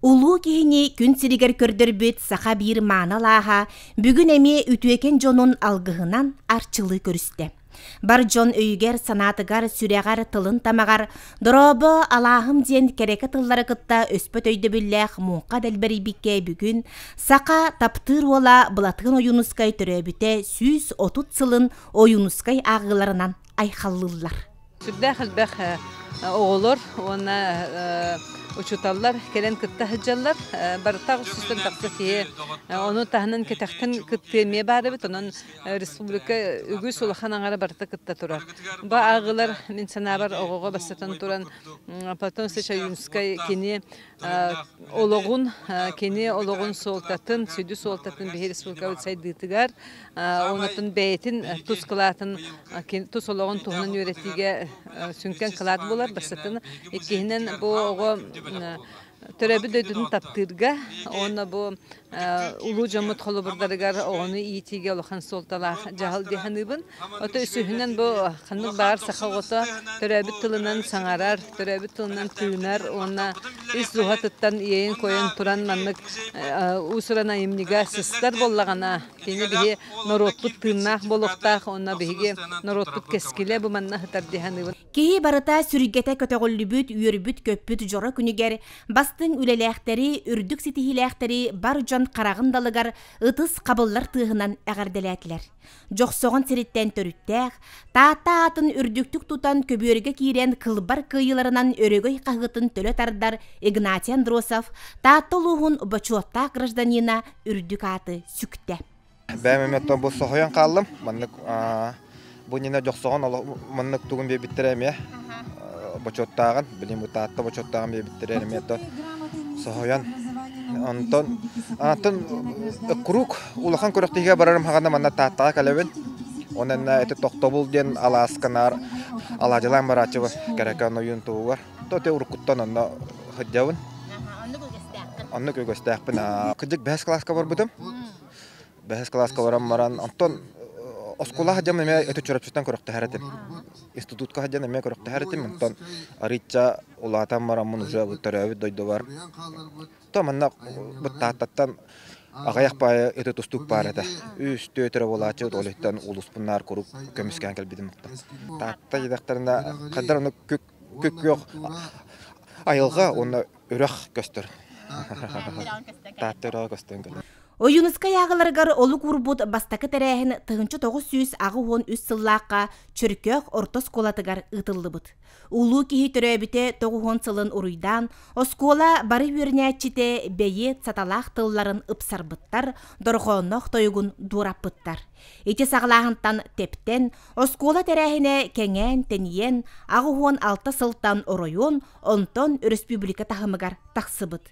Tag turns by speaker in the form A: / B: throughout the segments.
A: Улуу киһини күн сиригэр көрдөрбүт саха биир мааны алааһа бүгүн эмиэ үтүөкэн дьонун алгыһынан арчылыы көрүстэ. Бар дьон өйүгэр-санаатыгар, сүрэҕэр, тылын тамаҕар «Дорообо, алааһым» диэн кэрэкэ тыллары кытта өспөт өйдөбүллээх муҥха дэлбэрийбиккэ бүгүн саха таптыыр уола Былатыан Ойуунускай төрөөбүтэ 130 сылын Ойуунускай ааҕыыларынан айхаллыыллар.
B: Сүрдээх элбэх оҕолор уонна учууталлар кэлэн кытта сылдьаллар. Барыта 800 тахса киһи. Ону таһынан кэтэхтэн кыттыы эмиэ баар эбит. Онон республика үгүс улахан аҥара барыта кытта турар. Бу ааҕыылар мин санаабар оҕоҕо бастатан туран Платон Сычаюнскай кини олоҕун, кини олоҕун суолтатын, сүдү суолтатын биһи республикабыт сайдыытыгар, онутун бэйэтин тус кылаатын, тус олоҕун туһунан үөрэтиигэ сүҥкэн кылаат буолар. Бастатан, иккиһинэн бу оҕо төрөөбүт дойдутун таптыырга уонна бу улуу дьоммут холобурдарыгар оҕону иитиигэ улахан суолталаах дьаһал дии саныыбын. Ото үсүһүнэн бу ханнык баҕар саха оҕото төрөөбүт тылынан саҥарар, төрөөбүт тылынан тыынар уонна ис дууһатыттан иэйэн-куойан туран маннык уус-уран айымньыга сыстар буоллаҕына, кини биһи норуоппут тыыннаах буолуохтаах уонна биһиги норуоппут кэскилэ бу манна сытар дии саныыбын.
A: Киһи барыта сүргэтэ көтөҕүллүбүт, үөрбүт-көппүт дьоро күнүгэр бастыҥ үлэлээхтэри, үрдүк ситиһиилээхтэри бар дьон хараҕын далыгар ытыс хабыллар тыаһынан эҕэрдэлээтилэр. Дьохсоҕон сириттэн төрүттээх, Таатта аатын үрдүктүк тутан көбүөргэ киирэн кылбар кыайыыларынан өрөгөй хаһыытын төлө тардар Игнатий Андросов Таатта улууһун бочуоттаах гражданина үрдүк ааты сүктэ.
C: Бэйэм эмиэ бу соһуйан хааллым. Маннык бу иннинэ дьохсоҕон маннык тугун биэрбиттэрэ эмиэ бочуоттааҕын, билим бу Таатта бочуоттааҕын биэрбиттэрэ эмиэ соһуйан. Онтон антон куруук улахан күрэхтэһиигэ барарым хаҕана манна Тааттаҕа кэлэбин. Онон ити тохтобул диэн алаасканаар алаадьылаан барааччыбын кэрэкэн ойуун туһугар. То те уруккуттан онно сылдьабын. Оннук үгэстээхпин. Кырдьык бэһис кылааска барбытым. Бэһис кылааска баран баран, онтон оскуола сылдьан эмиэ өтө Чурапчыттан көрөхтөһөр этим. Институтка сылдьан эмиэ көрөхтөһөр этим. Онтон арыычча улаатан бараммын уже төрөөбүт дойдубар. То манна Тааттаттан аҕыйах баайы өтө тустуук баар этэ. Үс түөрт эрэ буолааччы олиттан улууспуннаар куруук көмүскээн кэлбитим. Таатта диэтэхтэринэ хайдар ону күк күөх айылҕа уонна үрэх көстөр. Таатта үрэҕэ көстөн кэлэр.
A: Ойуунускай ааҕыларыгар олук уурбут бастакы тэрээһин 1983 сыллаахха Чөркөөх орто оскуолатыгар ыытыллыбыт. Улуу киһи төрөөбүтэ 90 сылын уруйдаан, оскуола бары үөрэнээччитэ бэйиэт саталаах тылларын ыпсарбыттар, дорҕоонноох тойугун дуораппыттар. Ити саҕалааһынтан тэптэн, Оскуола тэрээһинэ кэҥээн-тэнийэн, 86 сылтан оройуон, онтон өрөспүүбүлүкэ таһымыгар тахсыбыт.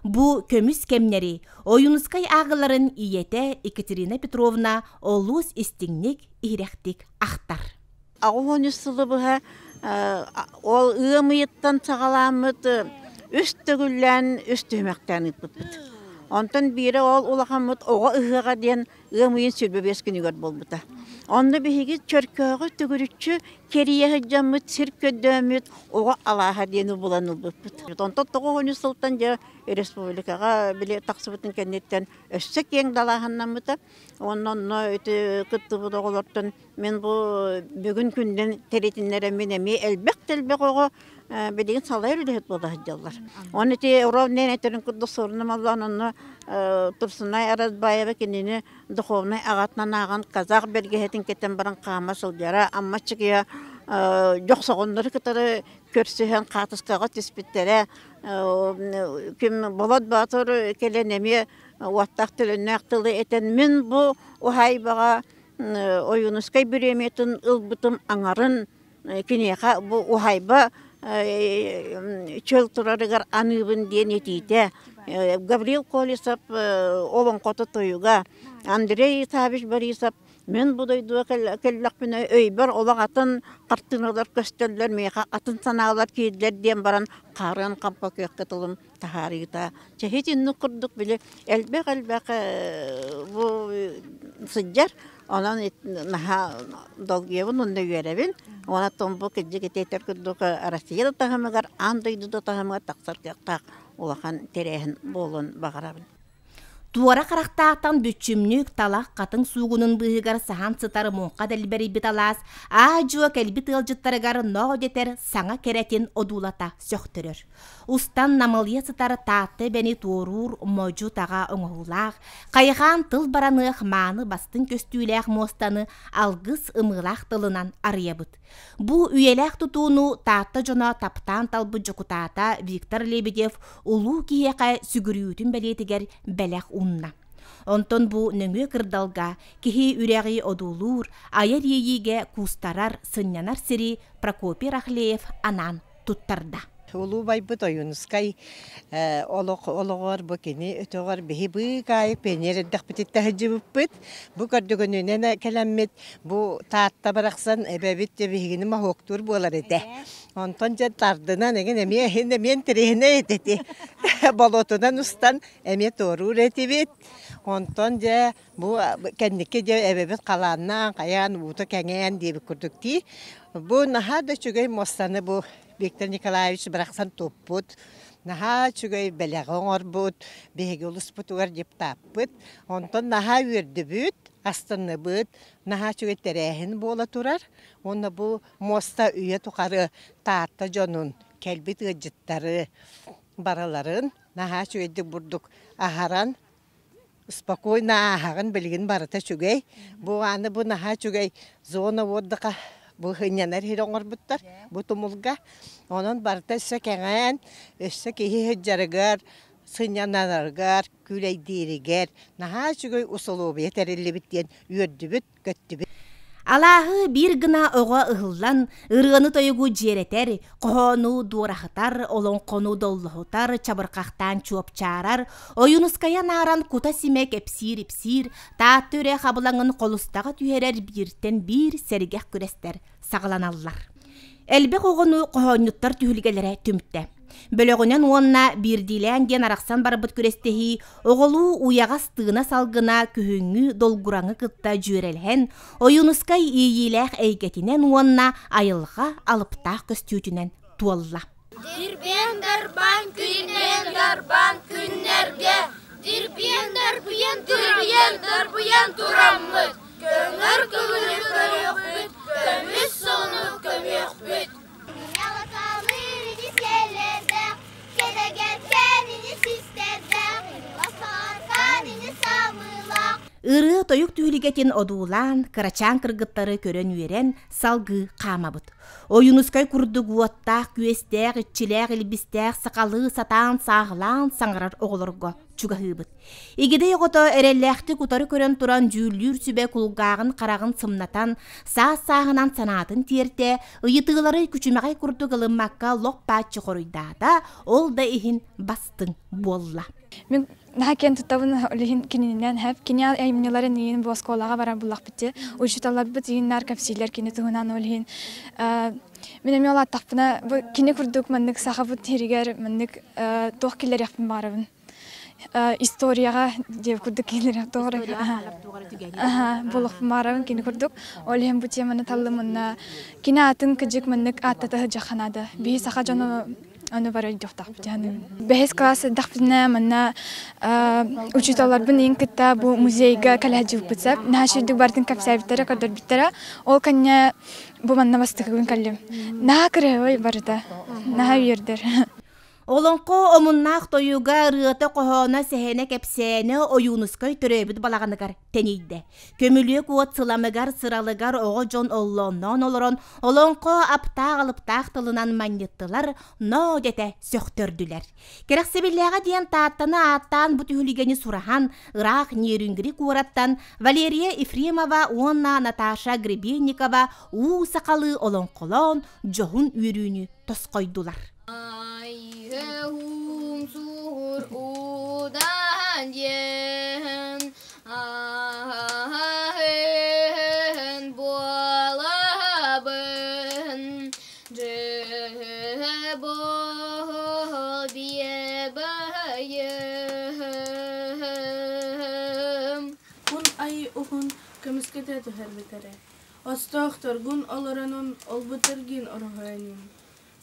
A: Бу көмүс кэмнэри Ойуунускай ааҕыларын ийэтэ Екатерина Петровна олус истиҥник, иһирэхтик ахтар.
D: 83 сылы быһа ол ыам ыйыттан саҕалааммыт үс төгүллээн үс түһүмэхтээн ыыппыппыт. Онтон биирэ ол улахаммыт оҕо ыһыаҕа диэн ыам ыйын 25 күнүгэр буолбута. Онно биһиги Чөркөөҕү төгүрүччү кэрийэ сылдьаммыт, сир көрдөөммүт оҕо алааһа диэни булан ылбыппыт. Онтон 93 сылтан дьэ республикаҕа били тахсыбытын кэнниттэн өссө киэҥ далааһыннаммыта. Уонна онно ити кыттыбыт оҕолортон мин бу бүгүн күндэн тэритиннэрэммин эмиэ элбэх да элбэх оҕо билигин салайар үлэһит буола сылдьаллар. Оны ити ровнен этерин курдук сорунум аллаан онно Турсунай Аразбаева кинини духовнай аҕатынан ааҕан казах бэргэһэтин кэтэн баран хаама сылдьара. Амма Чыкыйа дьохсоҕоннору кытары көрсүһэн хаатыскаҕа түспүттэрэ. Ким Болот Боотур кэлэн эмиэ уоттаах төлөннөөх тылы этэн мин бу уһаайбаҕа Ойуунускай бириэмийэтин ылбытым аҥарын киниэхэ бу уһайба чөл турарыгар аныыбын диэн этиитэ Гаврил Колесов олоҥхото тойуга Андрей Исаевич Борисов мин бу дойдуга кэллэхпинэ өйбөр олох атын хартыыналар көстөллөр миэхэ атын санаалар киирдилэр диэн баран хаарыан хампа күөххэ тылым таһаарыыта чэһитинник курдук били элбэх-элбэх бу сылдьар онон наһаа долгуйабын уонна үөрэбин уонна бу кырдьык ити этэр курдук Россия да таһымыгар аан дойду да таһымыгар тахсар кыахтаах. улахан тэрээһин буолуон баҕарабын.
A: Туора харахтаахтан бүччүмнүк талах хатыҥ суугунун быыһыгар саһан сытар муҥха дэлбэрийбит алаас аа-дьуо кэлбит ыалдьыттарыгар ноо дэтэр саҥа кэрэтин одуулата сөхтөрөр. Устан намылыйа сытар Таатта эбэни туоруур модьу-таҕа оҥоһуулаах, хайҕаан тыл бараныах мааны бастыҥ көстүүлээх муостаны алгыс ымыылаах тылынан арыйабыт. Бу үйэлээх тутууну Таатта дьоно таптаан талбыт дьокутаата Виктор Лебедев улуу киһиэхэ сүгүрүйүүтүн бэлиэтигэр бэлэх уунна. Онтон бу нөҥүө кырдалга киһи үрэҕи одуулуур, айар иэйиигэ куустарар, сынньанар сири Прокопий Рахлеев анаан туттарда.
E: Улуу байбыт Ойуунускай олох олоҕор бу кини өтөҕөр биһи быыкаайык пионер эрдэхпититтэн сылдьыбыппыт. Бу көрдөгөнүнэн кэлэммит бу Таатта барахсан эбэбит дьэ биһигини моһуоктуур буолар этэ. Онтон дьэ тардынан эҥин эмиэ эмиэ интэриэһинэй этэ ити. Болуотунан устан эмиэ туоруур этибит. Онтон дьэ бу кэнники дьэ эбэбит халааннаан хайаан уута кэҥээн диэбит курдук дии. Бу наһаа да үчүгэй муостаны бу Виктор Николаевич барахсан туппут, наһаа үчүгэй бэлэҕи оҥорбут, биһиги улуспутугар депутаппыт. Онтон наһаа үөрдүбүт, астынныбыт, наһаа үчүгэй тэрээһин буола турар. Уонна бу муоста үйэ тухары Таатта дьонун, кэлбит ыалдьыттары барыларын наһаа үчүгэйдик бурдук аһаран спокойно ааһаҕын билигин барыта үчүгэй. Бу аны бу наһаа үчүгэй зона отдыха бу сынньанар сири оҥорбуттар бу тумулга. Онон барыта өссө кэҥээн, өссө киһи сылдьарыгар, сынньанарыгар, күүлэйдииригэр наһаа үчүгэй усулуобуйа тэриллибит диэн үөрдүбүт, көттүбүт.
A: Алааһы биир гына оҕо ыһыллан, ырыаны-тойугу дьиэрэтэр, хоһоону дуораһытар, олоҥхону доллоһутар, чабырҕахтаан чуопчаарар, Ойуунускайа анааран кута-симэ кэпсиир-ипсиир, Таатта үрэх абылаҥын холустаҕа түһэрэр бииртэн биир сэргэх күрэстэр саҕаланаллар. Элбэх оҕону хоһоонньуттар түһүлгэлэрэ түмтэ. Бөлөҕүнэн уонна биирдиилээн диэн арахсан барбыт күрэстэһии оҕолуу уйаҕас тыына салгына күһүҥҥү долгураҥы кытта дьүөрэлэһэн, Ойуунускай иэйиилээх эйгэтинэн уонна айылҕа алыптаах көстүүтүнэн туолла.
F: Дирбиэн дарбаан күннэн дарбаан күннэргэ Дирбиэн дарбыйан дирбиэн дарбыйан тураммыт Көҥөр көҥүлү көрүөхпүт, көмүс солуну көмүөхпүт.
A: Ырыа-тойук түһүлгэтин одуулаан, кырачаан кыргыттары көрөн үөрэн, салгыы хаамабыт. Ойуунускай курдук уоттаах-күөстээх, иччилээх, илбистээх сахалыы сатаан сааһылаан саҥарар оҕолорго чугаһыыбыт. Игидэй оҕото эрэллээхтик утары көрөн туран дьүүллүүр сүбэ кулгааҕын хараҕын сымнатан, саас-сааһынан санаатын тиэртэ, ыйытыылары күчүмэҕэй курдук ылыммакка лоп-бааччы хоруйдаата, ол да иһин бастыҥ буолла.
G: Мин наһаа киэн туттабын ол иһин кининэн хэп кини айымньыларын иин бу оскуолаҕа барар буллахпыт дии учууталларбыт ииннаар кэпсииллэр кини туһунан ол иһин мин эмиэ улааттахпына бу кини курдук маннык сахабыт сиригэр маннык туох киллэриэхпин баҕарабын историяҕа диэбит курдук киллэриэх туох буолуохпун баҕарабын кини курдук ол иһин бу теманы таллым уонна кини аатын кыдьык маннык ааттата сылдьыахха наада биһи саха дьоно ону бары өйдүөхтаахпыт дьаһаныыбын бэһис класс эрдэхпинэ манна учууталларбын иин кытта бу музейга кэлэ сылдьыбыппыт сөп наһаа үчүгэйдик барытын кэпсээбиттэрэ көрдөрбүттэрэ ол кэннэ бу манна бастакыбын кэллим наһаа кыраһыабай барыта наһаа үөрдэр
A: Олоҥхо омуннаах тойуга, ырыата-хоһооно, сэһэнэ-кэпсээнэ Ойуунускай төрөөбүт балаҕаныгар тэнийдэ. Көмүлүөк уот сыламыгар, сыралыгар оҕо дьон оллоонноон олорон олоҥхо аптаах-алыптаах тылынан манньыттылар, ноо дэтэ сөхтөрдүлэр. Кэрэхсэбиллээҕэ диэн Тааттаны ааттаан бу түһүлгэни сураһан, ыраах Нерюнгри куораттан Валерия Ефремова уонна Наташа Гребенникова уу сахалыы олоҥхолоон дьоһун үөрүүнү тосхойдулар.
F: Суһур удаан диэн аһын буолабын Дьыбол биэбэйим
H: Кун айы уһун көмүскэтэ түһэрбитэрэ. Остоохторгун олоронун олбутаргин ороһойонун.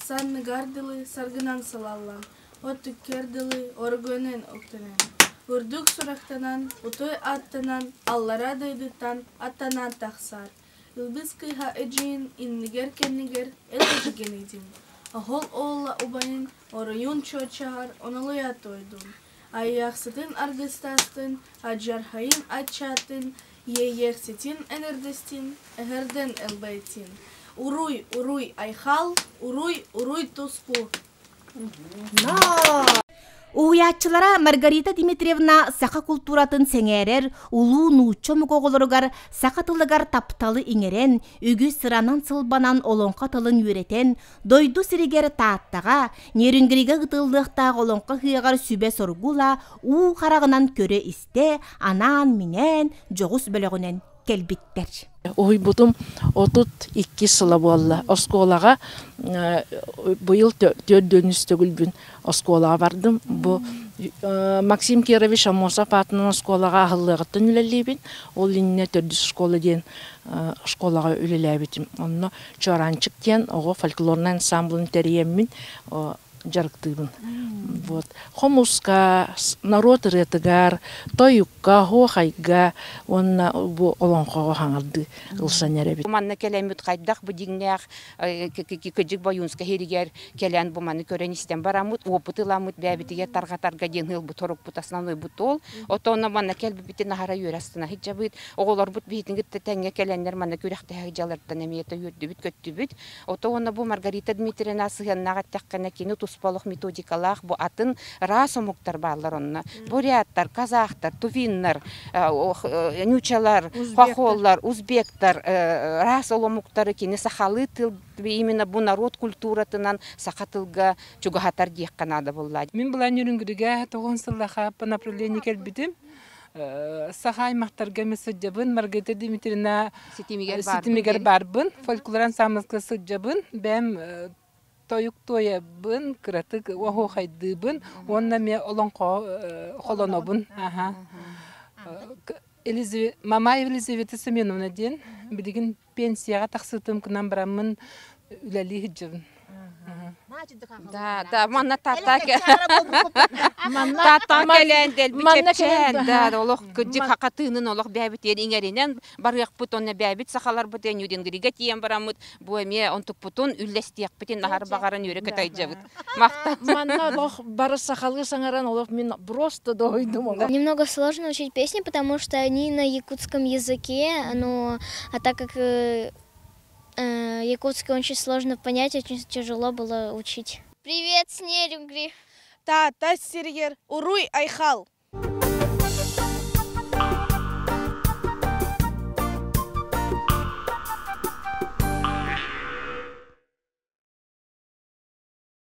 H: Санныгар дылы саргынан салаллан, От иккэр дылы оргуйунан үктэнэн, үрдүк сурахтанан, утой аттанан, аллараа дойдуттан аттанан тахсар, Илбис кыыһа эдьиийин иннигэр-кэннигэр элэжигинийдин, оһол уола убайын оройун чуочаҕар онолуйа туойдун, айыахсытын аргыстастын, адьархайын аччаатын, иэйиэхситин энэрдэстин, эһэрдэн элбэйтин. Уруй, уруй, айхал, уруй, уруй туску!
A: Уһуйааччылара Маргарита Дмитриевна саха култууратын сэҥээрэр улуу нуучча омук оҕолоругар саха тылыгар тапталы иҥэрэн, үгүс сыранан-сылбанан олоҥхо тылын үөрэтэн, дойду сиригэр Тааттаҕа, Нерюнгригэ ыытыллыахтаах олоҥхо ыһыаҕар сүбэ-соргу ыла уу хараҕынан көрө-истэ, анаан-минээн дьоҕус бөлөҕүнэн кэлбиттэр.
I: Уһуйбутум 32 сыла буолла. Оскуолаҕа быйыл төрдүөнүс төгүлбүн оскуолаҕа бардым. Бу Максим Кирович Аммосов аатынан оскуолаҕа аһыллыаҕыттан үлэлиибин. Ол иннинэ төрдүс школа диэн школаҕа үлэлээбитим. Онно Чуораанчык диэн оҕо фольклорнай ансамблын тэрийэммин дьарыктыыбын. Вот. Хомуска, норуот ырыатыгар, тойукка, оһуохайга уонна бу олоҥхоҕо хаҥардыы ылсан эрэбит.
J: Манна кэлэммит хайдах бу дьиҥнээх кыдьык Бойуунскай иһигэр кэлэн бу маны көрөн истэн бараммыт, опыт ыламмыт бэйэбитигэр тарҕатарга диэн ыалбыт орукпут основнойбут ол. Отонно манна кэлбиппитин аһара үөрэ астына сылдьабыт. Оҕолорбут биһитин кытта тэҥҥэ кэлэннэр манна күрэхтэһэ дьалартан эмиэ үөрдүбүт-көттүбүт. Ото уонна бу Маргарита Дмитриевна сыһыаннаах эттэххинэ, кини туспа олох методикалаах бу атын раас омуктар бааллар онно. Буряттар, казахтар, тувиннар, нючалар, хохоллар, узбектар, раас ол омуктары кини сахалыы тыл именно бу народ культуратынан саха тылга чугаһатар диэххэ наада буолла.
B: Мин былаан Нюрнгригэ тоҕон сыллаха по направлению кэлбитим. Саха аймахтарга эмэ сылдьабын, Маргарита Дмитриевна ситимигэр баарбын, фольклор ансамбльга сылдьабын, бэйэм тойук туойабын, кыратык оһуохайдыыбын уонна эмиэ олоҥхо холонобун. Мамаева Елизавета Семеновна диэн билигин пенсияҕа тахсыытым гынан бараммын үлэлии сылдьабын.
J: Да, да, манна тата тата кэлэн дэлби чэпчээн, да, олох кырдьык хакатыынын олох бэйэбитигэр иҥэринэн барыахпыт, онно бэйэбит сахаларбыт Нюрингригэ тиийэн бараммыт, бу эмиэ онтукпутун үллэстиэхпитин наһар баҕаран үөрэ көтөйдьэбит. Махтал.
I: Манна олох бары сахалыы саҥаран олох мин просто дойдум олох.
F: Немного сложно учить песни, потому что они на якутском языке, но а так как якутский очень сложно понять, очень тяжело было учить. Привет, с Нерюнгри!
H: Таатта сиригэр уруй айхал!